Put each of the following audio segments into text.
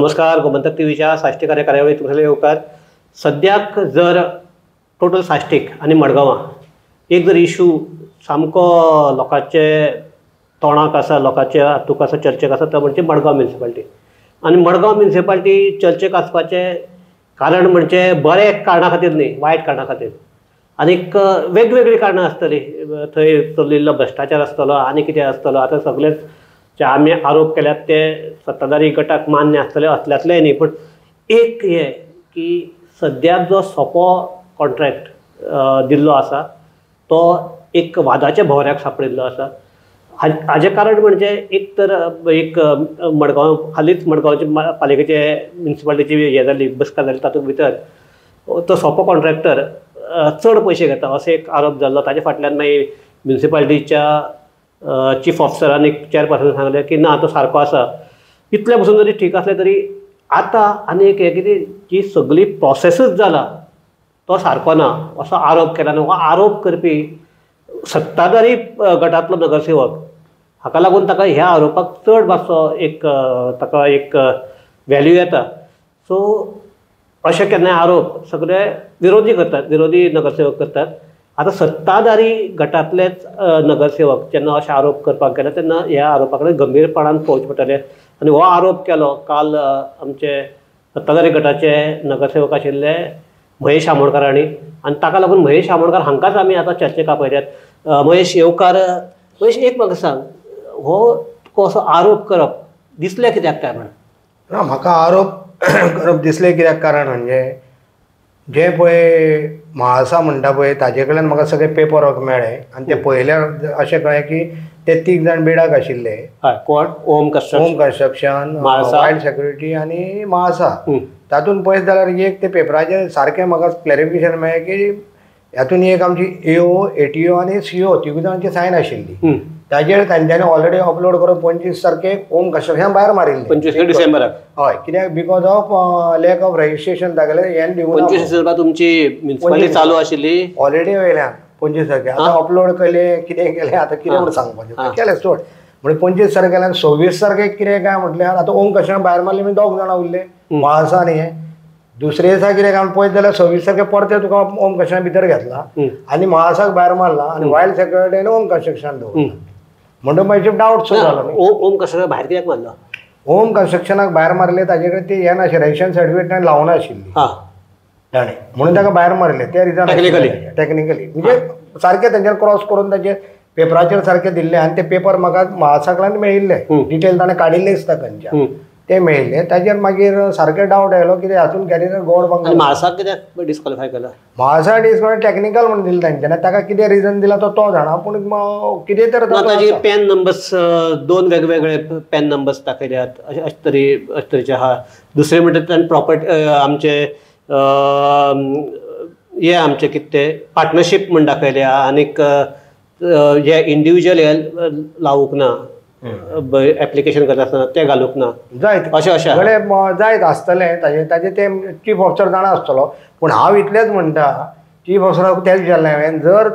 नमस्कार, गोमंतक टीव्हीच्या साश्टी कार्यावळीत तुमचे येवकार. सद्याक जर टोटल साश्टीक आनी मडगांवां एक जर इशू सामको लोकांचे तोंडाक आसा, लोकांचे हातूंत आसा, चर्चेक आसा, तो म्हणजे मडगांव म्युनिसिपालिटी. आनी मडगांव म्युनिसिपालिटी चर्चेक आसपाचें कारण म्हणजे बरें कारणा खातीर न्ही, वायट कारणा खातीर. आनीक वेगवेगळीं कारणां आसतलीं, थंय चलिल्लो भ्रश्टाचार आसतलो आनी कितें आसतलो. आतां सगळेच जे आमी आरोप केल्यात ते सत्ताधारी गटाक मान्य आसतले असल्यांतलेय न्ही, पूण एक हें की सद्याक जो सोपो कॉन्ट्रॅक्ट दिल्लो आसा तो एक वादाच्या भोंवऱ्याक सांपडिल्लो आसा. हाजें कारण म्हणजे एक तर एक मडगांव हालींच मडगांवचे पालिकेचे म्युनिसिपालिटीची हें जाली, बसका जाली, तातूंत भितर तो सोपो कॉन्ट्रॅक्टर चड पयशे घेता असो एक आरोप जाल्लो. ताजे फाटल्यान मागीर म्युनिसिपालिटीच्या चीफ ऑफिसरान एक चेअरपर्सनान सांगलें की ना, तो सारको आसा. इतलें पसून जरी ठीक आसलें तरी आतां आनी एक हें कितें जी सगळी प्रोसेसूच जाला तो सारको ना असो आरोप केला. आनी हो आरोप करपी सत्ताधारी गटांतलो नगरसेवक, हाका लागून ताका ह्या आरोपाक चड मातसो एक ताका एक व्हॅल्यू येता. सो अशें केन्नाय आरोप सगळे विरोधी करतात, विरोधी नगरसेवक करतात. आतां सत्ताधारी गटांतलेच नगरसेवक जेन्ना अशे आरोप करपाक गेले तेन्ना ह्या आरोपा कडेन गंभीरपणान पळोवचें पडटलें. आनी हो आरोप केलो काल आमचे सत्ताधारी गटाचे नगरसेवक आशिल्ले महेश आमोणकार हांणी, आनी ताका लागून महेश आमोणकार हांकांच आमी आतां चर्चेक आपयल्यात. महेश येवकार. महेश, एक म्हाका सांग, हो तुका असो आरोप करप दिसलें कित्याक काय म्हण? ना, म्हाका आरोप करप दिसलें कित्याक कारण म्हणजे जे पळय म्हाळसा म्हणटा पळय ताजे कडल्यान म्हाका सगळे पेपर वर्क मेळ्ळें आनी ते पळयल्यार अशें कळ्ळें की ते तीग जाण बिडाक आशिल्ले. हय, कोण? Om construction, wild security आनी म्हाळसा. तातूंत पळयत जाल्यार एक ते पेपराचेर सारकें म्हाका क्लॅरिफिकेशन मेळ्ळें की हातून एक आमची एओ, एटीओ आनी सीओ तिगूय जाणांची सायन आशिल्ली. ताजेर तांच्यांनी ऑलरेडी अपलोड करून 25 तारखेक ओम कन्स्ट्रक्शन भायर मारिल्लें, 25 डिसेंबराक. हय, कित्याक because of lack of registration तागेलें हें दिवूं. 25 डिसेंबराक तुमची म्युनिसिपालिटी चालू आशिल्ली ऑलरेडी वयल्यान 25 तारखेक. आतां अपलोड केलें, कितें केलें, आतां कितें म्हूण सांगपाचें केलें सोड. म्हणजे 25 तारखेक आनी 26 तारखेक कितें काय म्हटल्यार आतां ओम कन्स्ट्रक्शन भायर मारलें म्हणजे दोग जाणां उरले म्हाळसा आनी हें. दुसरे दिसा कितें काय पळयत जाल्यार 26 तारखेक परतें तुका ओम कन्स्ट्रक्शन भितर घेतला आनी म्हाळसाक भायर मारला आनी वायल्ड सेक्युरिटी आनी ओम कन्स्ट्रक्शन दवरला. म्हणटकीर मातशें डावट सो जालो. ओम कन्स्ट्रक्शन भायर कित्याक मारलो? ओम कन्स्ट्रक्शनाक भायर मारले ताजे कडेन ती हें नाशिल्लें, रजिस्ट्रेशन सर्टिफिकेट लावनाशिल्ली ताणें, म्हणून ताका भायर मारले. ते रिजन टेक्निकली म्हणजे सारकें तेंच्यान क्रॉस करून ताजे पेपराचेर सारकें दिल्लें आनी ते पेपर म्हाका म्हाळसा कडल्यान मेळिल्ले, डिटेल ताणें काडिल्ले दिसता खंयच्या, ते मेळिल्ले. ताजेर मागीर सारकें डावट आयलो कितें हातून कॅरियर गोड बंगला. म्हाळसाक कित्याक डिस्क्वॉलिफाय केला? म्हाळसा डिस्क्वॉलिफाय टॅक्निकल म्हणून दिलें तांच्यानी, ताका कितें रिजन दिला तो तो जाणा, पूण कितें तर ताजे पॅन नंबर्स दोन वेगवेगळे पॅन नंबर्स दाखयल्यात अशे तरेचे आहा. दुसरें म्हणटा ताणें प्रॉपर्टी आमचे हे आमचे कितें ते पार्टनरशीप म्हण दाखयल्या, आनीक हे इंडिविज्युअल हे लावूंक ना, एप्लिकेशन करता आसतना तें घालूंक ना. जायत अशें अशें घडये जायत आसतलें ताजें, ताजें ते चीफ ऑफिसर जाणा आसतलो. पूण हांव इतलेंच म्हणटा, चीफ ऑफिसराक तेंच विचारलें हांवें, जर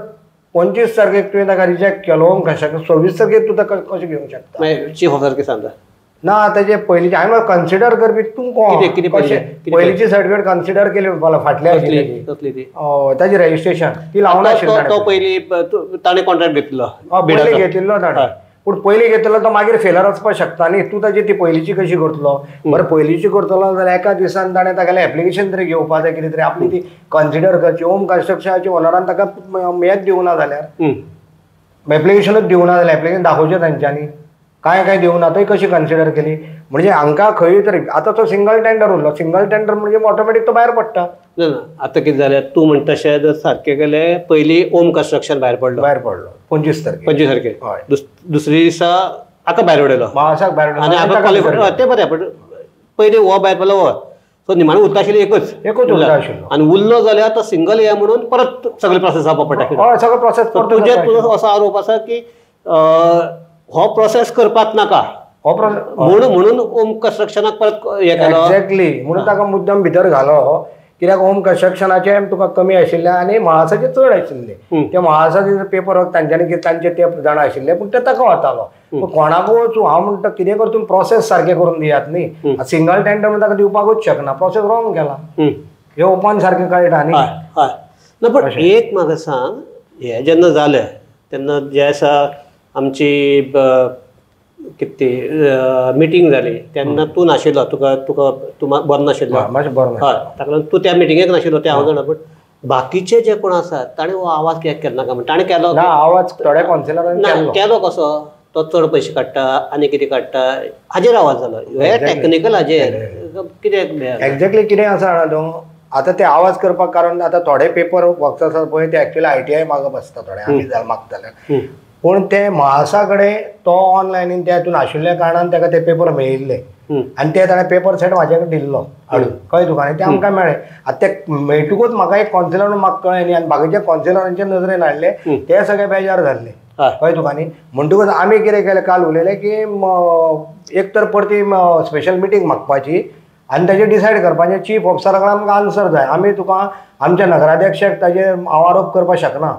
25 तारखेक तुवें ताका रिजेक्ट केलो ओम कन्स्ट्रक्शन, 26 तारखेक तूं ताका कशें घेवंक शकता? मागीर चीफ ऑफिसर कितें सांगता? ना, ताजे पयलींचे हांवें कन्सिडर करपी तूं कोण? पयलींची सर्टिफिकेट कन्सिडर केली म्हणपाक फाटल्या कसली ताजी रजिस्ट्रेशन ती लावनाशिल्ली. तो पयलीं ताणें कॉन्ट्रॅक्ट घेतिल्लो, पयलीं घेतिल्लो ताणें, पूण पयलीं घेतलो तो मागीर फेलर वचपाक शकता न्ही. तूं ताजी ती पयलींची कशी करतलो? बरें, पयलींची करतलो जाल्यार एका दिसान ताणें तागेलें एप्लिकेशन तरी घेवपा जाय, कितें तरी आपली ती कन्सिडर करची. ओम कन्स्ट्रक्शनाची ओनरान ताका हेंच दिवना जाल्यार, एप्लिकेशनूच दिवना जाल्यार एप्लिकेशन दाखोवचें तांच्यांनी, कांय कांय दिवना थंय कशी कन्सिडर केली? म्हणजे हांकां खंय तरी आतां तो सिंगल टेंडर उरलो, सिंगल टेंडर म्हणजे ऑटोमॅटीक तो भायर पडटा. ना ना, आतां कितें जालें तूं म्हणटा तशें जर सारकें केलें, पयलीं ओम कन्स्ट्रक्शन भायर पडलो, भायर पडलो 25 तारखेक, 25 तारखेक. हय, दुसरे दिसा हाका भायर उडयलो, म्हाळसाक भायर उडयलो आनी हाका क्वॉलिफाय. तें बरें, पण पयलीं हो भायर पडलो हो, सो निमाणें उरता आशिल्लें एकूच, एकूच उरता आशिल्लो. आनी उरलो जाल्यार तो सिंगल हे म्हणून परत सगळे प्रोसेस जावपा पडटा. हय, सगळो प्रोसेस. तुजेर तुजो असो आरोप आसा की हो प्रोसेस करपाक नाका, हो प्रोसेस म्हणून ओम कन्स्ट्रक्शनाक परत हें केलो. एक्झॅक्टली, म्हणून ताका मुद्दम भितर घालो कित्याक होम कन्स्ट्रक्शनाचे तुका कमी आशिल्ले आनी म्हाळासाचे चड आशिल्ले. ते म्हाळासाचे पेपर वर्क तांच्यांनी कितें तांचे ते जाणा आशिल्ले, पूण ते ताका वतालो. पूण कोणाकूय वचूं, हांव म्हणटा कितें कर तुमी प्रोसेस सारकें करून दियात न्ही. सिंगल टेंडर म्हणून ताका दिवपाकूच शकना, प्रोसेस रॉंग केला हे ओपन सारकें कळटा न्ही. हय ना, पण एक म्हाका सांग, हें जेन्ना जालें तेन्ना जें आसा आमची कितें ती मिटींग जाली तेन्ना तूं नाशिल्लो, तुका तुका तूं बरो नाशिल्लो, मातशें बरो. हय, ताका लागून तूं त्या मिटिंगेक नाशिल्लो तें हांव जाणा. बट बाकीचे जे कोण आसात ताणें हो आवाज कित्याक केलो नाका म्हण ताणें केलो ना आवाज थोड्या कावन्सिलरान ना केलो कसो, तो चड पयशे काडटा आनी कितें काडटा हाजेर आवाज जालो. हे टॅक्निकल हाजेर कितें एक्झॅक्टली कितें आसा जाणा तूं, आतां ते आवाज करपाक कारण आतां थोडे पेपर वर्क्स आसात पळय ते एक्चुअली ITI मागप आसता, थोडे आमी मागताले, पूण ते म्हाळसा कडेन तो ऑनलायनीन त्या हितून आशिल्ल्या कारणान ताका ते पेपर मेळिल्ले आनी ते ताणें पेपर सेट म्हाजे कडेन दिल्लो हाडून, कळ्ळें तुका, आनी ते आमकां मेळ्ळे. आतां ते मेळटकूच म्हाका एक कावन्सिलर म्हाका कळ्ळें न्ही, आनी बाकीच्या कावन्सिलरांच्या नजरेन हाडले, ते सगळे बेजार जाल्ले, कळ्ळें तुका न्ही. म्हणटकूच आमी कितें केलें, काल उलयले की एक तर परती स्पेशल मिटींग मागपाची आनी ताजेर डिसायड करपाचें, चीफ ऑफिसरा कडेन आमकां आन्सर जाय. आमी तुका आमच्या नगराध्यक्षाक ताजेर हांव आरोप करपाक शकना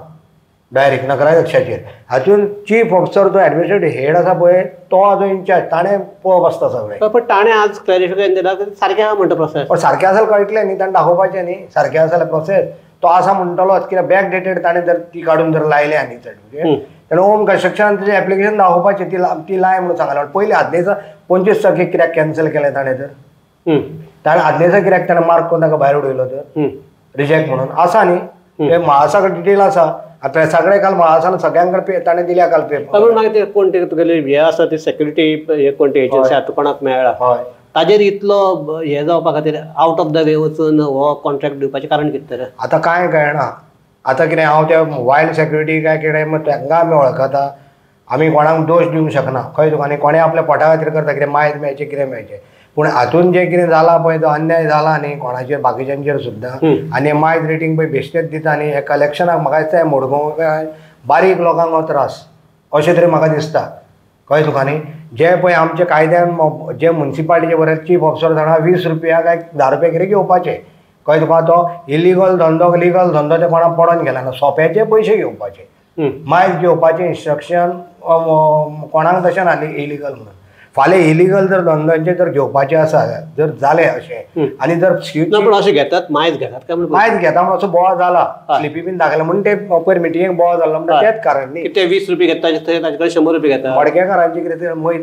डायरेक्ट नगराध्यक्षाचेर, हातून चीफ ऑफिसर जो एडमिनिस्ट्रेटिव्ह हेड आसा पळय तो आजो इन्चार्ज, ताणें पळोवप आसता सगळें. पण ताणें आज क्लॅरिफिकेशन दिलां सारकें आहा म्हणटा प्रोसेस, पण सारकें आसा कळटलें न्ही, ताणें दाखोवपाचें न्ही सारकें आसा जाल्यार प्रोसेस तो आसा म्हणटलोच, कित्याक बॅक डेटेड ताणें जर ती काडून जर लायलें आनी सर्टिफिकेट ताणें होम कन्स्ट्रक्शनान तुजें एप्लिकेशन दाखोवपाचें, ती लाय म्हणून सांगलां. पयलीं आदले दिसा 25% कित्याक कॅन्सल केलें ताणें, तर ताणें आदले दिसा कित्याक ताणें मार्क करून ताका भायर उडयलो तर रिजेक्ट म्हणून आसा न्ही, ते म्हाळसा कडेन डिटेल आसा. आतां सगळे काल म्हाळसान सगळ्यांकडे ताणें दिल्या काल पेपर. पण मागीर ते कोण ते तुगेले हे आसा ते सेक्युरिटी हे कोण ते एजन्सी आतां कोणाक मेळ्ळा हय ताजेर इतलो हे जावपा खातीर आउट ऑफ the way वचून हो कॉन्ट्रॅक्ट दिवपाचें कारण कितें तर? आतां कांय कळना आतां कितें हांव ते वायल्ड सेक्युरिटी काय कितें तांकां आमी वळखता, आमी कोणाक दोश दिवंक शकना, खंय तुका, आनी कोणें आपल्या पोटा खातीर करता, कितें मायज मेळचें कितें मेळचें, पूण हातून जें कितें जालां पळय तो अन्याय जाला न्ही कोणाचेर बाकीच्यांचेर सुद्दां, आनी मायज रेटींग पळय बेश्टेच दिता न्ही. हे कलेक्शनाक म्हाका दिसता मडगांव बारीक लोकांक हो त्रास अशें तरी म्हाका दिसता, कळ्ळें तुका न्ही. जे पळय आमच्या कायद्यान जे मुन्सिपालिटीचे बरे चीफ ऑफिसर जाणा 20 रुपया काय 10 रुपया कितें घेवपाचे, कळ्ळें तुका, तो इलिगल धंदो लिगल धंदो ते कोणाक पडोन गेला ना, सोंप्याचे पयशे घेवपाचे, मायज घेवपाचें इन्स्ट्रक्शन कोणाक तशें ना इलिगल म्हणून. फाल्यां इलिगल जर धंद्यांचे जर घेवपाचे आसा जर जालें अशें आनी जर पण अशें घेतात मायज घेतात काय मायज घेता म्हणून असो बोवाळ जाला, स्लिपी बीन दाखयला म्हणून ते पयर मिटिंगेक बोवाळ जालो म्हणटा तेच कारण न्ही. ते 20 रुपये घेता ताचे कडेन 100 रुपये घेता, मडकेकारांचे कितें ते मयज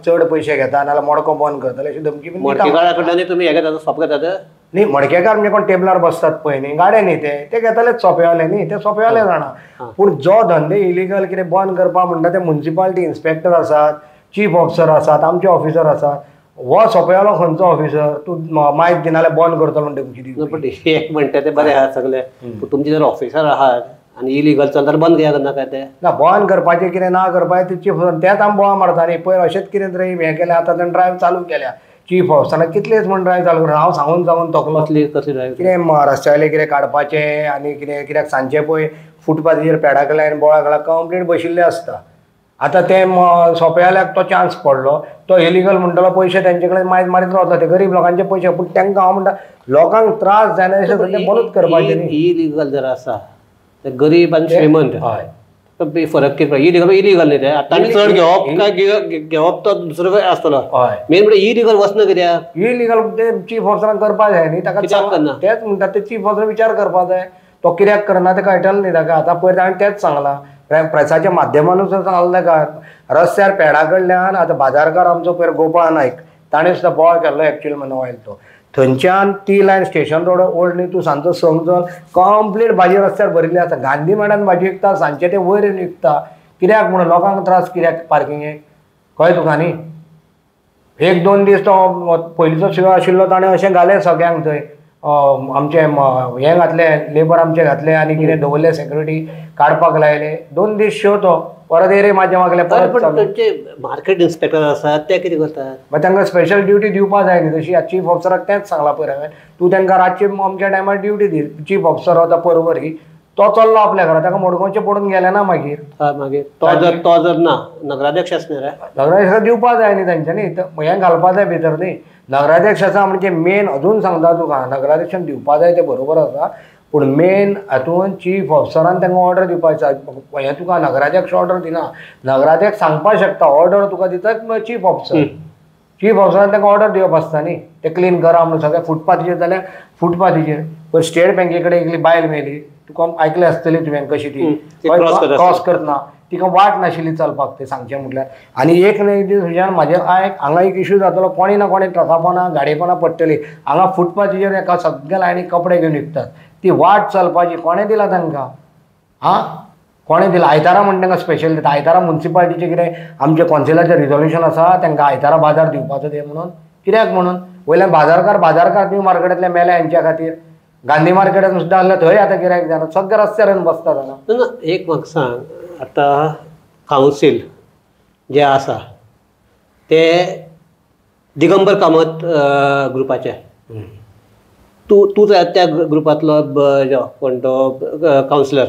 चड पयशे घेता नाजाल्यार मडको बंद करतले अशी धमकी बीन. मडकेकारा कडल्यान तुमी हे घेतात सोंप घेतात न्ही, मडकेकार म्हणजे कोण टेबलार बसतात पळय न्ही गाडे न्ही ते घेतालेच सोंपेवाले न्ही, ते सोंपेवाले जाणा. पूण जो धंदे इलिगल कितें बंद करपाक म्हणटा ते मुन्सिपालिटी इन्स्पेक्टर आसात, चीफ ऑफिसर आसात, आमचे ऑफिसर आसात, हो सोंपेवालो खंयचो ऑफिसर तूं मायज दिना जाल्यार बंद करतलो म्हणटा धमकी दिवपी. पण एक म्हणटा ते बरें आहा सगळें, पूण तुमचे जर ऑफिसर आहात आनी इलिगल चलता जाल्यार बंद कित्याक करना काय ते? ना बंद करपाचें कितें ना करपाचें ते चीफ ऑफिसर तेच आमी बोवाळ मारता न्ही. पयर अशेंच कितें तरी हें केलें, आतां ताणें ड्रायव्ह चालू केल्या चीफ ऑफिसरान कितलेच म्हण ड्रायव्ह चालू करून हांव सांगून सांगून थकलो. कसली कसली ड्रायव्ह? कितें रस्त्या वयलें कितें काडपाचें आनी कितें कित्याक सांजचें पळय फुटपाथीचेर पेडा कडल्यान बोळा कडल्यान कंप्लीट बशिल्ले आसता. आतां ते सोंपेवाल्याक तो चान्स पडलो, तो इलिगल म्हणटलो पयशे तेंचे कडेन मायज मारीत रावतलो, ते गरीब लोकांचे पयशे. पूण तांकां हांव म्हणटा लोकांक त्रास जायना अशें सगळें बंदूच करपाचें न्ही. इलिगल जर आसा ते गरीब आनी श्रीमंत हय फरक कितें, इलिगल इलिगल न्ही तें आतां चड घेवप काय घेवप तो दुसरो आसतलो, हय मेन म्हणजे इलिगल वचना कित्याक? इलिगल ते चीफ ऑफिसरान करपाक जाय न्ही, ताका तेच म्हणटा ते चीफ ऑफिसर विचार करपाक जाय, तो कित्याक करना तें कळटलें न्ही ताका. आतां पयर ताणें तेंच सांगलां प्रेसाच्या माध्यमानूच सांगलां ताका, रस्त्यार पेडा कडल्यान आतां बाजारकार आमचो पयर गोपाळ नायक ताणें सुद्दां बोवाळ केल्लो एक्चुअली म्हणून तो थंयच्यान ती लायन स्टेशन रोड ओल्ड न्ही तूं सांजचो 6 चल कंप्लीट भाजी रस्त्यार भरिल्ली आसा. गांधी मैदान भाजी विकता, सांजचे ते वयर येवन विकता, कित्याक म्हणून लोकांक त्रास कित्याक पार्किंगेक, कळ्ळें तुका न्ही. 1-2 दीस तो पयलींचो शिवाय आशिल्लो ताणें अशें घालें सगळ्यांक थंय आमचे हें घातलें लेबर आमचे घातले आनी कितें दवरलें सेक्युरिटी काडपाक लायले, 2 दीस शो तो परत एरे म्हाजे मागले परत. तुमचे मार्केट इन्स्पेक्टर आसात ते कितें करतात? मागीर तांकां स्पेशल ड्युटी दिवपा जाय न्ही तशी. चीफ ऑफिसराक तेंच सांगलां पयर हांवें, तूं तांकां रातचे अमक्या टायमार ड्युटी दी. चीफ ऑफिसर वता परवरी, तो चल्लो आपल्या घरा, ताका मडगांवचें पडून गेलें ना मागीर. मागीर तो जर ना नगराध्यक्ष आसना रे, नगराध्यक्ष दिवपा जाय न्ही तांच्यांनी, हें घालपा जाय भितर न्ही. नगराध्यक्ष आसा म्हणजे मेन अजून सांगता तुका नगराध्यक्षान दिवपा जाय तें बरोबर आसा पूण मेन हातून चीफ ऑफिसरान तांकां ऑर्डर दिवपाक जाय. हें तुका नगराध्यक्ष ऑर्डर दिना, नगराध्यक्ष सांगपाक शकता, ऑर्डर तुका दिता चीफ ऑफिसर. चीफ ऑफिसरान तांकां ऑर्डर दिवप आसता न्ही, ते क्लीन करा म्हणून सगळें फुटपाथीचेर जाल्यार फुटपाथीचेर. पयर स्टेट बँके कडेन एकली बायल मेली, तुका आयकलें आसतलें तुवें कशी ती क्रॉस करतना तिका वाट नाशिल्ली चलपाक तें सांगचें म्हटल्यार. आनी एक ना एक दीस तुज्यान म्हाजे आयक हांगा एक इशू जातलो, कोणी ना कोणी ट्रकापणां गाडयेपणां पडटली. हांगा फुटपाथीचेर एका सगळ्या लायनी कपडे घेवन विकतात, ती वाट चलपाची कोणें दिला तांकां? आं कोणें दिला? आयतारा म्हण तांकां स्पेशल दिता. आयतारा मुन्सिपालिटीचें कितें आमचें कौन्सिलाचें रिजोल्युशन आसा तांकां आयतारा बाजार दिवपाचो ते म्हणून कित्याक म्हणून? वयल्यान बाजारकार बाजारकार न्यू मार्केटांतले मेले हेंच्या खातीर, गांधी मार्केटान सुद्दां आसल्यार थंय आतां गिरायक जायना, सगळे रस्त्यार येवन बसतात हांगा. ना एक म्हाका सांग, आतां कावन्सील जें आसा तें दिगंबर कामत ग्रुपाचें, तूं तूं त्या ग्रुपांतलो कोण तो कावन्सिलर.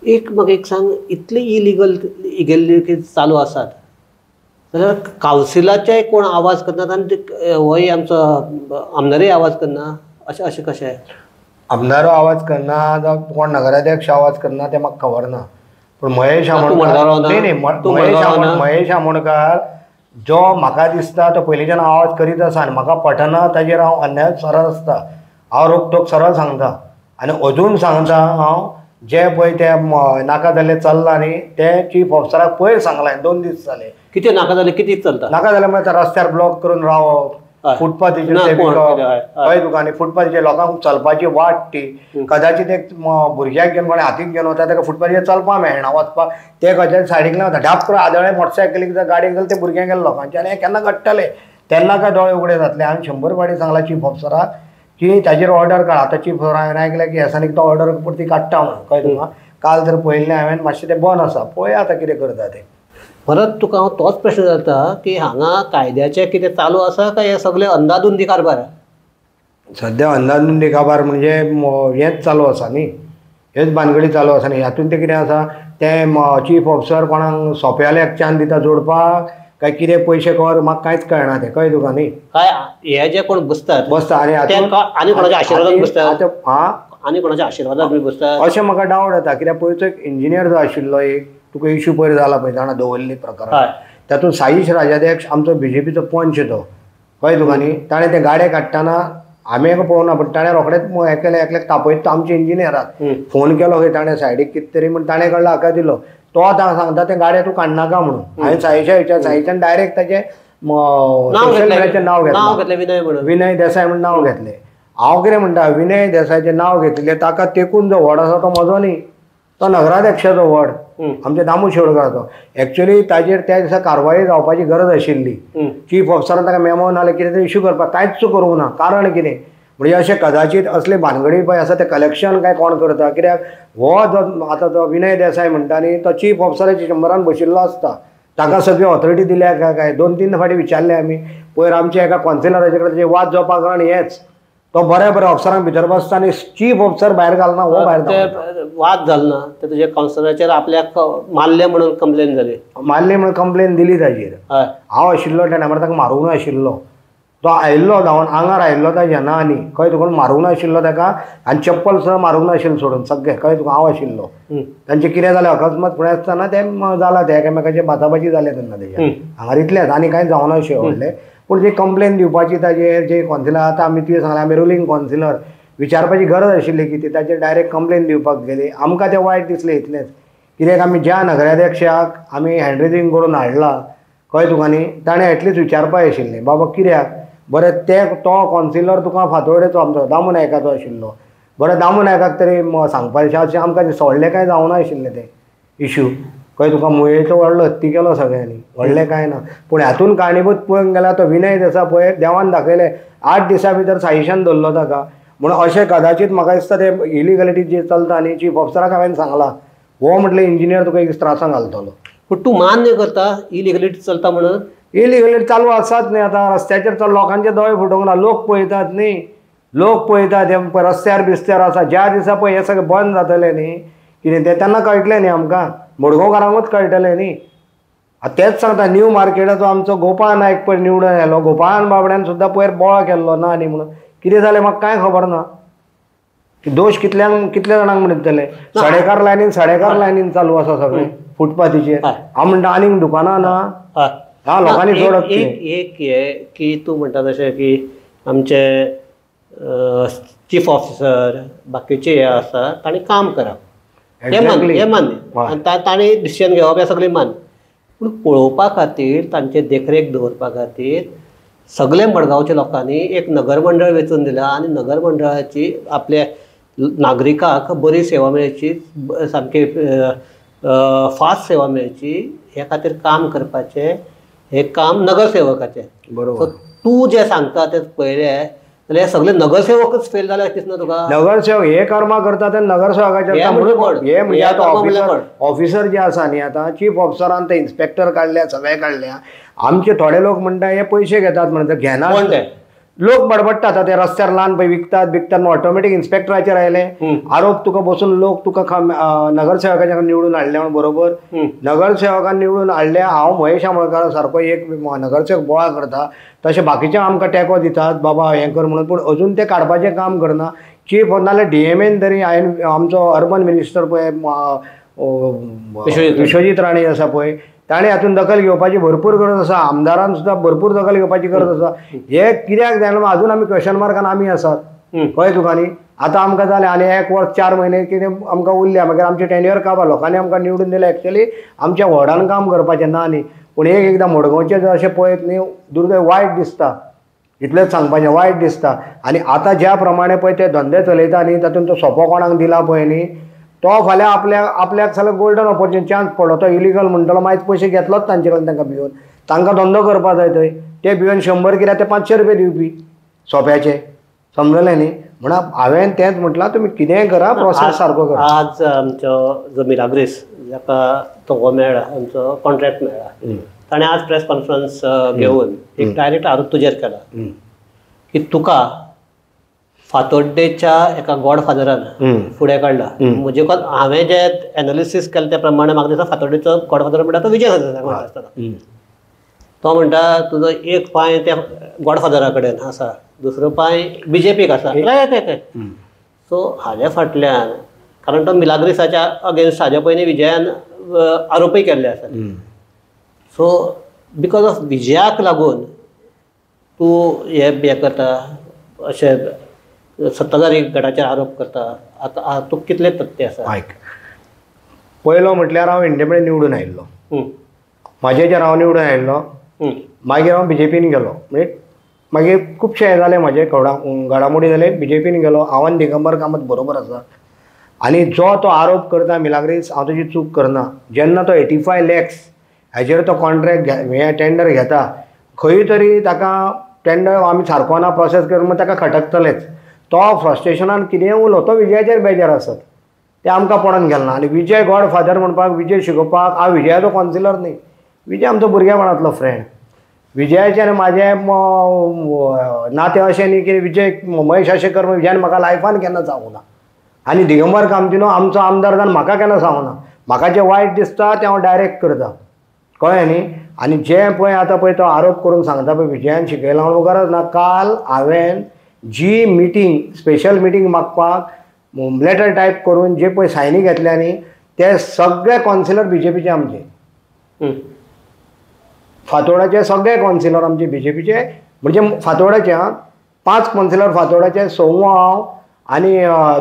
एक म्हाका एक सांग, इतले इलिगल इगेल्ली चालू आसात जाल्यार कावन्सिलाचेय कोण आवाज करनात आनी होय आमचो आमदारय आवाज करना, अशें अशें कशें? आमदारो आवाज करना जावं कोण नगराध्यक्ष आवाज करना तें म्हाका खबर ना, पूण महेश आमोणकार न्ही न्ही महेश आमोणकार जो म्हाका दिसता तो पयलींच्यान आवाज करीत आसा आनी म्हाका पटना ताजेर हांव अन्याय सरळ आसता, हांव रोखठोक सरळ सांगता आनी अजून सांगता हांव जे पळय ते नाका जाल्लें चल्लां न्ही तें चीफ ऑफिसराक पयर सांगलां, 2 दीस जाले. कितें नाका जालें? कितें चलता नाका जालें? म्हळ्यार रस्त्यार ब्लॉक करून रावप, फुटपाथीचेर कळ्ळें तुका? आनी फुटपाथीचेर लोकांक चलपाची वाट ती कदाचित एक भुरग्याक घेवन कोणें हातीक घेवन वता ताका फुटपाथीचेर चलपाक मेळना वचपाक, ते खंयच्या सायडीक वता ढाप करून आदळें मोटरसायकलीक जावं गाडयेक जाल्यार ते भुरग्यांक गेले लोकांचे आनी हें केन्ना घडटलें तेन्ना काय दोळे उगडे जातले. हांवें 100 फावटी सांगलां चीफ ऑफिसराक की ताजेर ऑर्डर काड. आतां चीफ ऑफिसर हांवें आयकलें की हेसांनी तो ऑर्डर परती काडटा म्हणून, कळ्ळें तुका? काल जर पळयल्लें हांवें मातशें तें बंद आसा, पळया आतां कितें करता तें. परत तुका हांव तोच प्रश्न जाता की हांगा कायद्याचें कितें चालू आसा काय हे सगळे अंदाधुंदी कारभार? सद्या अंदाधुंदी कारभार म्हणजे हेंच चालू आसा न्ही, हेच भानगडी चालू आसा न्ही. हातून तें कितें आसा तें चीफ ऑफिसर कोणाक सोंप्याल्याक चान दिता जोडपाक काय कितें पयशे कर, म्हाका कांयच कळना तें, कळ्ळें तुका न्ही? काय हे जे कोण बसतात बसता आनी आनी कोणाच्या आशिर्वादान बसतात, आनी कोणाच्या आशिर्वादान बसतात अशें म्हाका डावट येता. कित्याक पयरचो एक इंजिनियर जो आशिल्लो एक तुका इशू पयर जाला पळय जाणा दवरली प्रकरण, तातूंत साईश राजाध्यक्ष आमचो बीजेपीचो पंच तो, कळ्ळें तुका न्ही? ताणें ते गाडे काडटना आमी एका पळोवना पूण ताणें रोखडेंच हें केलें, एकल्याक तापयत तो आमच्या इंजिनियराक फोन केलो खंय ताणें सायडीक कितें तरी म्हण ताणें कडलो हाका दिलो, तो आतां सांगता ते गाडे तूं काडनाका म्हणून. हांवें साईशा विचार, साईशान डायरेक्ट ताचें सोशल मिडियाचें नांव घेतलें, विनय देसाय म्हण नांव घेतलें. हांव कितें म्हणटा, विनय देसायचें नांव घेतिल्लें ताका तेकून जो व्हड आसा तो म्हजो न्ही, तो नगराध्यक्षाचो व्हड आमच्या दामू शिरोडकाराचो. एक्चुअली ताजेर त्या दिसा कारवाई जावपाची गरज आशिल्ली. चीफ ऑफिसरान ताका मेमो नाल्यार कितें तरी इशू करपाक कांयच करूंक ना. कारण कितें म्हणजे अशें कदाचीत असले भानगडी पळय आसा ते कलेक्शन काय कोण करता, कित्याक हो जो आतां जो विनय देसाय म्हणटा न्ही तो चीफ ऑफिसराच्या चेंबरान बशिल्लो आसता, ताका सगळी ऑथॉरिटी दिल्या काय काय 2-3 फावटी विचारलें आमी. पयर आमच्या एका कौन्सिलराचे कडेन वाद जावपाक कारण हेंच, तो बऱ्या बऱ्या ऑफिसरांक भितर बसता आनी चीफ ऑफिसर भायर घालना, हो भायर वाद घालना. ते तुज्या कावन्सिलराचेर आपल्याक मारले म्हणून कंप्लेन जाली, मारले म्हणून कंप्लेन दिली ताजेर. हांव आशिल्लो त्या टायमार ताका मारूंक नाशिल्लो, तो आयिल्लो धांवन आंगार आयिल्लो ताज्या ना आनी कळ्ळें तुका, मारूंक नाशिल्लो ताका आनी चप्पल सुद्दां मारूंक नाशिल्लें सोडून सगळें, कळ्ळें तुका? हांव आशिल्लो. तांचें कितें जालें अकस्मात फुडें आसतना तें जालां तें एकामेकाचें बाचाबाची जालें तेन्ना तेजें हांगार इतलेंच आनी कांय जावना अशें व्हडलें. पूण जी कंप्लेन दिवपाची ताजेर जे कौन्सिलर आतां आमी तुवें सांगलें आमी रुलींग कौन्सिलर विचारपाची गरज आशिल्ली की ती ताजेर डायरेक्ट कंप्लेन दिवपाक गेली. आमकां तें वायट दिसलें इतलेंच, कित्याक आमी ज्या नगराध्यक्षाक आमी हँड रेजिंग करून हाडला, कळ्ळें तुका न्ही, ताणें एटलिस्ट विचारपाक आशिल्लें बाबा कित्याक बरें ते तो कौन्सिलर तुका फातोर्डेचो आमचो दामू नायकाचो आशिल्लो, बरें दामू नायकाक तरी सांगपाचें अशें आमकां सोडलें कांय जावना आशिल्लें तें इशू, कळ्ळें तुका? मुयेचो व्हडलो हत्ती केलो सगळ्यांनी, व्हडलें कांय ना. पूण हातून कारणीभूत पळोवंक गेल्यार तो विनय देसाय पळय देवान दाखयलें 8 दिसां भितर साईशान धरलो ताका म्हणून. अशें कदाचीत म्हाका दिसता ते इलिगलिटी जी चलता न्ही चीफ ऑफिसराक हांवें सांगलां, हो म्हटलें इंजिनियर तुका एक त्रासांक घालतलो. पूण तूं मान्य करता इलिगलिटी चलता म्हणून? इलिगलिटी चालू आसाच न्ही आतां रस्त्याचेर चल, लोकांचे दोळे फुटोवंक ना, लोक पळयतात न्ही, लोक पळयतात ते रस्त्यार बिस्त्यार आसा. ज्या दिसा पळय हें सगळें बंद जातलें न्ही कितें तें तेन्ना कळटलें न्ही आमकां, मडगांवकारांकूच कळटलें न्ही. तेच सांगता न्यू मार्केटाचो आमचो गोपाळ नायक पयर निवडून आयलो, गोपाळान बाबड्यान सुद्दां पयर बोळा केल्लो ना न्ही म्हणून. कितें जालें म्हाका कांय खबर ना. दोश कितल्यांक कितल्या जाणांक म्हणटले. सडेकार लायनीन, सडेकार लायनीन चालू आसा सगळें फुटपाथीचेर. हांव म्हणटा आनीक दुकानां ना. हा, लोकांनी जोडप. एक हे की तूं म्हणटा तशें की आमचे चीफ ऑफिसर बाकीचे हे आसा तांणी काम करप हें मान्य, हें मान्य, आनी तांणी डिसिजन घेवप हें सगळें मान्य. पूण पळोवपा खातीर, तांचे देखरेख दवरपा खातीर सगळे मडगांवच्या लोकांनी एक नगर मंडळ वेंचून दिलां आनी नगर मंडळाची आपल्या नागरिकाक बरी सेवा मेळची, सामकी फास्ट सेवा मेळची हे खातीर काम करपाचें हें काम नगरसेवकाचें. बरोबर. तूं जें सांगता तें पळयलें जाल्यार सगळे नगरसेवकच फेल जाले अशें दिसना तुका? नगरसेवक हे कर्मां करता ते नगरसेवकाचे हे म्हणजे आतां ऑफिसर जे आसा न्ही, आतां चीफ ऑफिसरान ते इन्स्पेक्टर काडल्या, सगळे काडल्या. आमचे थोडे लोक म्हणटा हे पयशे घेतात म्हणटा, घेना लोक बडबडटात. आतां ते रस्त्यार ल्हान पळय विकतात बिकतात, ऑटोमॅटीक इन्स्पेक्टराचेर आयले आरोप. तुका बसून लोक तुका नगरसेवकाच्या निवडून हाडले म्हण. बरोबर, नगरसेवकान निवडून हाडले. हांव महेश आमोणकार सारको एक नगरसेवक बोळा करता, तशें बाकीचे आमकां टेको दितात बाबा हें कर म्हणून, पूण अजून ते काडपाचें काम करना. चीफ नाल्यार डीएमएन तरी हांवें आमचो अर्बन मिनिस्टर पळय विश्वजीत राणे आसा पळय, ताणें हातून दखल घेवपाची भरपूर गरज आसा. आमदारान सुद्दां भरपूर दखल घेवपाची गरज आसा. हे कित्याक जायना अजून आमी क्वेशन मार्कान आमी आसात. कळ्ळें तुका न्ही? आतां आमकां जालें आनी 1 वर्स 4 म्हयने कितें आमकां उरल्या, मागीर आमचें टेन्युअर काबार. लोकांनी आमकां निवडून दिलें, एक्चुअली आमच्या वॉर्डान काम करपाचें ना न्ही. पूण एक एकदां मडगांवचें जर अशें पळयत न्ही, दुर्दैव वायट दिसता. इतलेंच सांगपाचें, वायट दिसता. आनी आतां ज्या प्रमाणे पळय ते धंदे चलयता न्ही, तातूंत तो सोंपो कोणाक दिला पळय न्ही, तो फाल्यां आपल्याक सगळो गोल्डन ऑपॉर्च्युनिटी चान्स पडलो, तो इलिगल म्हणटलो, मागीर पयशे घेतलोच तांचे कडल्यान. तांकां भिवन तांकां धंदो करपा जाय थंय, ते भिवन 100 कित्याक ते 500 रुपये दिवपी सोंप्याचे. समजलें न्ही? म्हणून हांवें तेंच म्हटलां, तुमी कितेंय करा, प्रोसेस सारको करा. आज आमचो जो मिलाग्रीस जाका तो मेळ्ळा, आमचो कॉन्ट्रॅक्ट मेळ्ळा, ताणें आज प्रेस कॉन्फरन्स घेवन एक डायरेक्ट आरोप तुजेर केला की तुका फातोड्डेच्या एका गॉडफादरान फुडें काडला. म्हणजे हांवें जे एनालिसीस केलें त्या प्रमाणे म्हाका दिसता फातोड्डेचो गॉडफादर म्हणटा तो विजय सरदेसाय आसतना. तो म्हणटा तुजो एक पांय त्या गॉडफादरा कडेन आसा, दुसरो पांय बीजेपीक आसा. सो हाज्या फाटल्यान, कारण तो मिलाग्रीसाच्या अगेन्स्ट हाज्या पयलीं विजयान आरोपय केल्ले आसात. सो because of विजयाक लागून तूं हें करता, अशें सत्ताधारी गटाचेर आरोप करता. आतां तुका कितले तथ्य आसा? आयक, पयलो म्हटल्यार हांव इंडिपेंडंट निवडून आयिल्लो, म्हाजेचेर हांव निवडून आयिल्लो. मागीर हांव बीजेपीन गेलो, म्हणजे मागीर खुबशे हें जालें, म्हाजे घडामोडी जाले, बीजेपीन गेलो. हांव आनी दिगंबर कामत बरोबर आसा. आनी जो तो आरोप करता मिलाग्रीस, हांव तुजी चूक करना. जेन्ना तो 85 लॅक्स हाजेर तो कॉन्ट्रॅक्ट हें टेंडर घेता, खंय तरी ताका टेंडर आमी सारको ना प्रोसेस करून ताका खटकतलेच. तो फ्रस्ट्रेशनान कितेंय उलो, तो विजयाचेर बेजार आसत, तें आमकां पडोन गेलें ना. आनी विजय गॉड फादर म्हणपाक, विजय शिकोवपाक, हांव विजयाचो कॉन्सिलर न्ही, विजय आमचो भुरगेपणांतलो फ्रेंड. विजयाचें आनी म्हाजें नातें अशें न्ही की विजय महेश आशेकर विजयान म्हाका लायफान केन्ना सांगूं ना, आनी दिगंबर कामतीनो आमचो आमदार जावन म्हाका केन्ना सांगूं ना. म्हाका जें वायट दिसता तें हांव डायरेक्ट करता, कळ्ळें न्ही? आनी जें पळय आतां पळय तो आरोप करून सांगता पळय विजयान शिकयलां म्हणून गरज ना. काल हांवें जी मिटींग, स्पेशल मिटींग मागपाक लेटर टायप करून जे पळय सायनी घेतल्या न्ही, ते सगळे कॉन्सिलर बीजेपीचे आमचे, फातोडाचे सगळे कॉन्सिलर आमचे बीजेपीचे. म्हणजे फातोडाचे 5 कॉन्सिलर फातोडाचे, 6 हांव आनी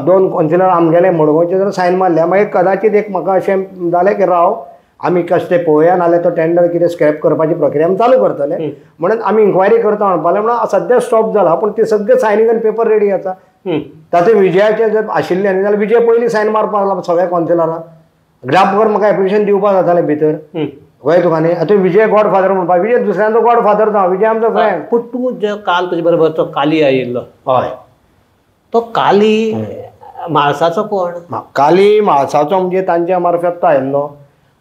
2 कॉन्सिलर आमगेले मडगांवचे जर सायन मारल्या. मागीर कदाचीत एक म्हाका अशें जालें की राव आमी कशें तें पळोवया, नाल्यार तो टेंडर कितें स्क्रॅप करपाची प्रक्रिया आमी चालू करतले म्हणून आमी इन्क्वायरी करता म्हणपाक लागले. म्हणून सद्या स्टॉप जाला, पूण ते सगळे सायनींग आनी पेपर रेडी आसा. तातूंत विजयाचे जर आशिल्ले न्ही जाल्यार विजय पयलीं सायन मारपाक लागला सगळ्या कॉन्सिलरांक, ग्राफवर म्हाका एप्लिकेशन दिवपाक जातालें भितर. कळ्ळें तुका न्ही? आतां विजय गॉड फादर म्हणपाक, विजय दुसऱ्यांचो गॉड फादर ना, विजय आमचो फ्रेंड. पूण तूं जे काल तुजे बरोबर तो काली आयिल्लो, हय, तो काली म्हाळसाचो कोण? काली म्हाळसाचो म्हणजे तांच्या मार्फत तो आयिल्लो,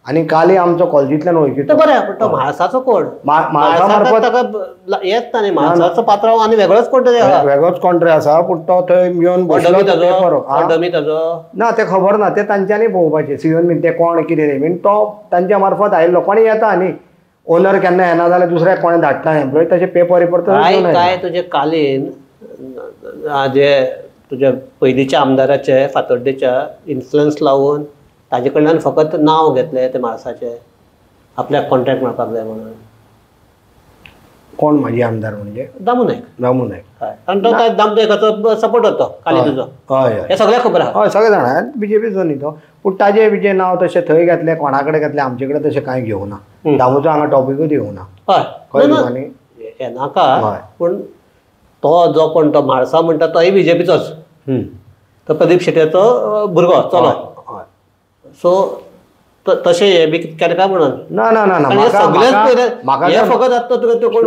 आनी काली आमचो कॉलेजींतल्यान वळखीचो. बरें, पूण तो म्हाळसाचो कोण? म्हाळसा मार्फत ताका येत ना न्ही, म्हाळसाचो पात्रांव आनी वेगळोच कोण तरी आसा, वेगळोच कोण तरी आसा. पूण तो थंय येवन बसलो ना, तें खबर ना, तें तांच्यांनी पळोवपाचें. सिवन बीन ते कोण कितें न्ही, तो तांच्या मार्फत आयिल्लो. कोण येता न्ही, ओनर केन्ना येना जाल्यार दुसऱ्याक कोणें धाडटा एम्प्लॉय तशें पेपर रिपोर्ट काय काय तुजे कालीन जे तुज्या पयलींच्या आमदाराचे फातोड्डेच्या इन्फ्लुएन्स लावन ताजे कडल्यान फकत नांव घेतलें ते म्हाळसाचें आपल्याक कॉन्ट्रॅक्ट मेळपाक जाय म्हणून. कोण म्हाजी आमदार म्हणजे दामू नायक. दामू नायक हय, कारण तो दामू नायकाचो सपोर्ट होतो काली तुजो. हय हय, हें सगळ्याक खबर आहा. हय सगळे जाणा बीजेपीचो न्ही तो, पूण ताजे बिजे नांव तशें थंय घेतलें कोणा कडेन घेतलें आमचे कडेन तशें कांय घेवना. दामूचो हांगा टॉपिकूच येवना. हय कळ्ळें तुका न्ही? येनाका, पूण तो जो कोण तो म्हाळसा म्हणटा तोय बीजेपीचोच, तो प्रदीप शेट्याचो भुरगो चलो. सो तशें हे बी कितें केलें काय म्हणून ना ना ना ना सगळेच हे फकत आतां तुका तो कोण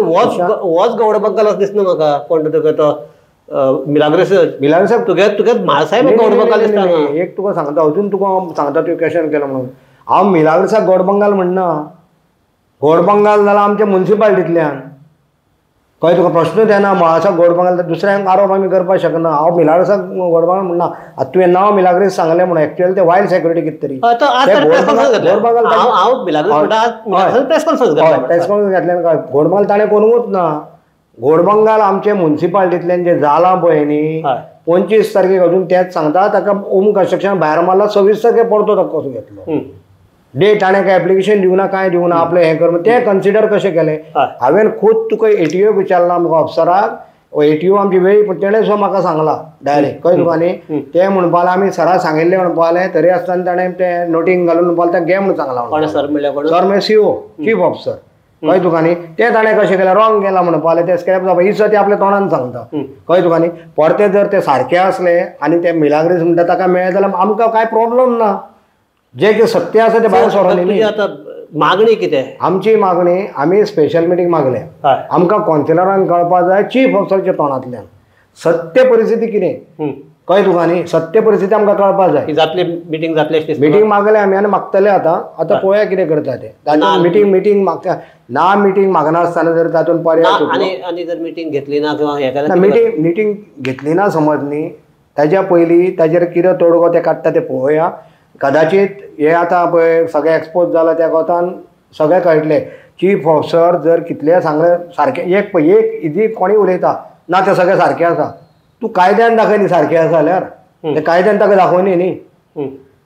होच गौडबंगाल असो दिसना म्हाका. कोण तुका तो मिलाग्रेस मिलाग्रेस तुगे तुगे म्हाळसाय गौडबंगाल दिसता. एक तुका सांगता, अजून तुका सांगता तुवें क्वेशन केलो म्हणून हांव मिलाग्रेसाक गौडबंगाल म्हणना. गौडबंगाल जाल्यार आमच्या मुन्सिपालिटींतल्यान कळ्ळें तुका, प्रश्नूच येना म्हाळसा गौडबंगाल दुसऱ्यांक आरोप आमी करपाक शकना. हांव मिलाग्रेसाक गौडबंगाल म्हणना. आतां तुवें नांव मिलाग्रेस सांगलें म्हणून एक्चुअली ते वायल्ड सेक्युरिटी कितें तरी प्रेस कॉन्फरन्स घेतल्यान कळ्ळें गौडबंगाल ताणें करूंकूच ना. गौडबंगाल आमचे मुन्सिपालिटींतल्यान जें जालां पळय न्ही 25 तारखेक अजून तेंच सांगता ताका ओम कन्स्ट्रक्शन भायर मारला 26 तारखेक परतो ताका कसो घेतलो डेट ताणें काय एप्लिकेशन दिवना कांय दिवना आपलें हें कर तें कन्सिडर कशें केलें. हांवें खूद तुका एटीओक विचारलां आमकां अफसराक, एटीओ आमची वेळी पूण तेणें सुद्दां म्हाका सांगलां डायरेक्ट कळ्ळें तुका न्ही. तें म्हणपा लागलें आमी सराक सांगिल्लें म्हणपा लागलें, तरी आसतना ताणें तें नोटींग घालून म्हणपा लागलें घे म्हणून सांगलां. सर म्हणल्यार सीओ चीफ ऑफिसर कळ्ळें तुका न्ही. तें ताणें कशें केलें रॉंग केलां म्हणपा लागलें, तें स्क्रॅप जावपा ही सुद्दां तें आपल्या तोंडान सांगता कळ्ळें तुका न्ही. परतें जर तें सारकें आसलें आनी तें मिलाग्रेस म्हणटा ताका मेळ्ळें जाल्यार आमकां कांय प्रोब्लम ना. जे कितें सत्य आसा तें भायर सरोन न्ही. आतां मागणी कितें आमची मागणी, आमी स्पेशल मिटींग मागल्या. आमकां कौन्सिलरांक कळपा जाय चीफ ऑफिसरच्या तोंडांतल्यान सत्य परिस्थिती कितें कळ्ळें तुका न्ही. सत्य परिस्थिती आमकां कळपा जाय. जातली मिटींग जातली मिटींग मागले आमी आनी मागतले आतां. आतां पळोवया कितें करता तें. तातूंत मिटींग मिटींग मागता ना, मिटींग मागना आसतना जर तातूंत पर्याय आनी जर मिटींग घेतली ना किंवा मिटींग मिटींग घेतली ना समज न्ही, ताज्या पयलीं ताजेर कितें तोडगो ते काडटा ते पळोवया. कदाचित हे आतां पळय सगळें एक्सपोज जालां त्या कोतान सगळें कळटलें. चीफ ऑफिसर जर कितलें सांगलें सारकें एक पळय एक इजी कोणीय उलयता ना तें सगळें सारकें आसा, तूं कायद्यान दाखय न्ही सारकें आसा जाल्यार तें कायद्यान ताका दाखोवनी न्ही,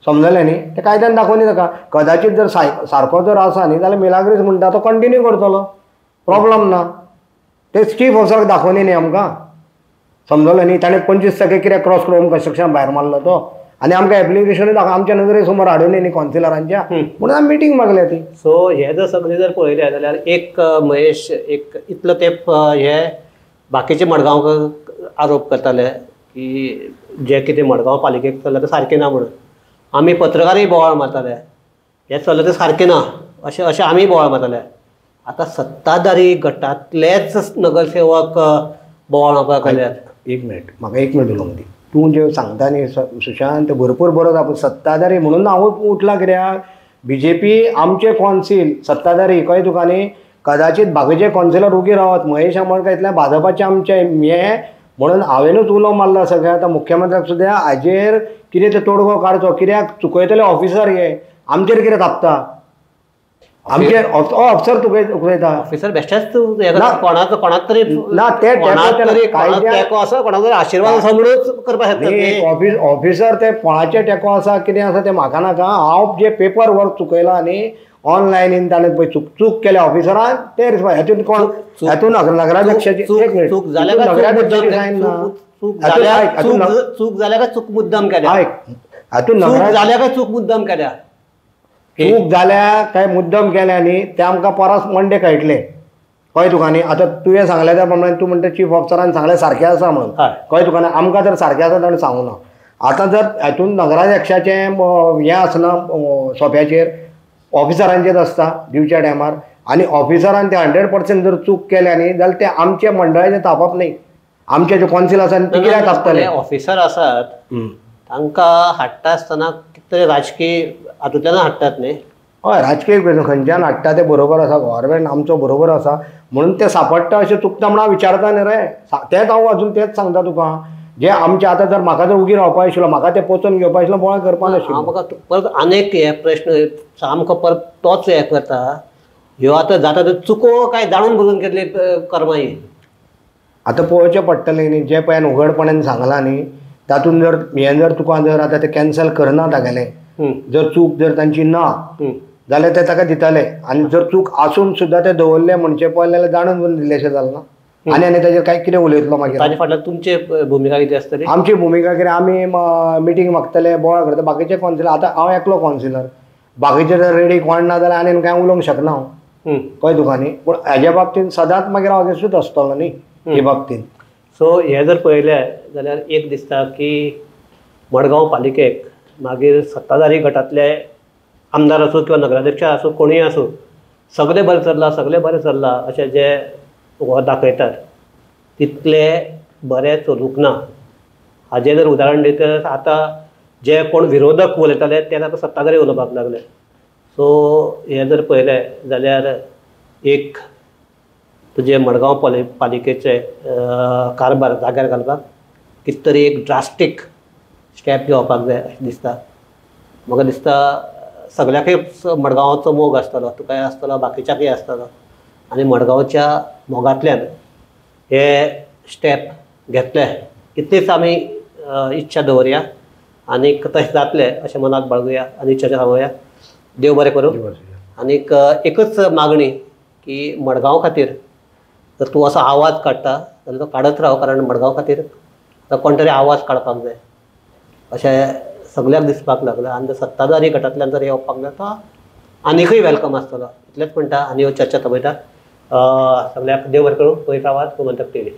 समजलें न्ही. तें कायद्यान दाखोवनी ताका. कदाचित जर सारको जर आसा न्ही जाल्यार मिलाग्रेस म्हणटा तो कंटिन्यू करतलो, प्रोब्लम ना. ते चीफ ऑफिसराक दाखोवनी न्ही आमकां, समजलें न्ही. ताणें 25 तारखेक कित्याक क्रॉस करून कन्स्ट्रक्शन भायर मारलो तो आनी आमकां एप्लिकेशनूय आमच्या नजरे समोर हाडून न्ही कौन्सिलरांच्या, म्हणून आमी मिटींग मागल्या ती. सो हे जर सगळें जर पळयलें जाल्यार एक महेश एक इतलो तेंप हे बाकीचे मडगांव आरोप करताले की जे कितें मडगांव पालिकेक चल्लां तें सारकें ना म्हणून, आमी पत्रकारय बोवाळ मारताले हें चल्लां तें सारकें ना अशें अशें आमी बोवाळ मारताले. आतां सत्ताधारी गटांतलेच नगरसेवक बोवाळ मारपाक लागल्यात. एक मिनट म्हाका एक मिनट उलोवंक दी. तूं जें सांगता न्ही सुशांत भरपूर बरो जाता. सत्ताधारी म्हणून हांव उठला कित्याक बीजेपी आमचे कौन्सिल सत्ताधारी कळ्ळें तुका न्ही. कदाचित बाकीचे कौन्सिलर उगी रावत महेश आमोणकर इतल्या भाजपाचे आमचे हें म्हणून हांवेनूच उलो मारला सगळें. आतां मुख्यमंत्र्याक सुद्दां हाजेर कितें तें तोडगो काडचो, कित्याक चुकयतले ऑफिसर हे आमचेर कितें तापता, आमचेर ऑफिसर चुकयता. ऑफिसर बेश्टेच कोणाचो कोणाक तरी ना ते टेको आसा, कोणाक तरी आशिर्वाद आसा म्हणून करपाक शकता. ऑफिसर ते कोणाचे टेको आसा कितें आसा तें म्हाका नाका. हांव जे पेपर वर्क चुकयलां न्ही ऑनलायनीन ताणें पळय चूक केल्या ऑफिसरान ते हेतून कोण हेतून नगराध्यक्षाची चूक जाल्या चूक जाल्या काय चूक मुद्दाम केल्या, आयक हातून जाल्या काय चूक मुद्दाम केल्या, चूक जाल्या काय मुद्दम केल्या न्ही तें आमकां परत मंडे कळटलें. कळ्ळें तुका न्ही. आतां तुवें सांगलें त्या प्रमाणे तूं म्हणटा चीफ ऑफिसरान सांगलें सारकें आसा म्हणून, कळ्ळें तुका न्ही. आमकां जर सारकें आसा ताणें सांगूं ना. आतां जर हातून नगराध्यक्षाचें हें आसना सोंप्याचेर, ऑफिसरांचेच आसता दिवच्या टायमार, आनी ऑफिसरान ते 100% जर चूक केल्या न्ही जाल्यार ते आमच्या मंडळाचें तापप न्ही, आमचे जे कौन्सिल आसा ते कित्याक तापतले. ऑफिसर आसात तांकां हाडटा आसतना कितें तरी राजकीय हातूंतल्यान हाडटात न्ही. हय राजकीय खंयच्यान हाडटा तें बरोबर आसा, गव्हर्मेंट आमचो बरोबर आसा म्हणून ते सांपडटा अशें चुकता म्हणून हांव विचारता न्ही रे. तेंच हांव अजून तेंच सांगता तुका. जे आमचे आतां जर म्हाका जर उगी रावपा आशिल्लो, म्हाका तें पोचोवन घेवपा आशिल्लो, बोवाळ करपा नाशिल्लो. हांव म्हाका परत आनीक हे प्रश्न सामको परत तोच हें करता. ह्यो आतां जाता त्यो चुको काय जाणून बुजून केल्ली कर्मां ही. आतां पळोवचें पडटलें न्ही, जें पळय उघडपणान सांगलां न्ही तातूंत जर हें जर तुका जर आतां तें कॅन्सल करना तागेलें, जर चूक जर तांची ना जाल्यार ते ताका दिताले, आनी जर चूक आसून सुद्दां ते दवरले म्हणचे पळयलें जाल्यार जाणून बुजून दिलेशें जालें ना. आनी आनी ताजेर काय कितें उलयतलो मागीर. ताजे फाटल्यान तुमची भुमिका कितें आसतली? आमची भुमिका कितें, आमी मिटींग मागतले, बोवाळ करतले, बाकीचे कावन्सिलर. आतां हांव एकलो कावन्सिलर, बाकीचे जर रेडी कोण ना जाल्यार आनी कांय उलोवंक शकना हांव, कळ्ळें तुका न्ही. पूण हेज्या बाबतीन सदांच मागीर हांव अगेन्स्टूच आसतलो न्ही हे बाबतीन. सो हें जर पळयलें जाल्यार एक दिसता की मडगांव पालिकेक मागीर सत्ताधारी गटांतले आमदार आसूं किंवा नगराध्यक्ष आसूं कोणूय आसूं सगळें बरें चल्लां सगळें बरें चल्लां अशें जे हो दाखयतात तितलें बरें चलूंक ना. हाजें जर उदाहरण दित आतां जे कोण विरोधक उलयताले ते आतां सत्ताधारी उलोवपाक लागले. सो हें जर पळयलें जाल्यार एक तुजें मडगांव पालिकेचे कारभार जाग्यार घालपाक कितें तरी एक ड्रास्टीक स्टेप घेवपाक जाय अशें दिसता. म्हाका दिसता सगळ्याकय मडगांवाचो मोग आसतलो, तुकाय आसतलो, बाकीच्याकय आसतलो, आनी मडगांवच्या मोगांतल्यान हे स्टेप घेतले इतलीच आमी इच्छा दवरया आनीक तशें जातलें अशें मनाक बाळगुया आनी चर्चा थांबोवया. देव बरें करूं. आनीक एकच मागणी की मडगांव खातीर जर तूं असो आवाज काडटा जाल्यार तो काडत राव, कारण मडगांव खातीर आतां कोण तरी आवाज काडपाक जाय अशें सगळ्यांक दिसपाक लागलां. आनी जर सत्ताधारी गटांतल्यान जर येवपाक जाय तो आनीकय welcome आसतलो, इतलेंच म्हणटा आनी ह्यो चर्चा थांबयता. सगळ्यांक देव बरें करूं. पळयत रावात गोमंतक टीव्ही.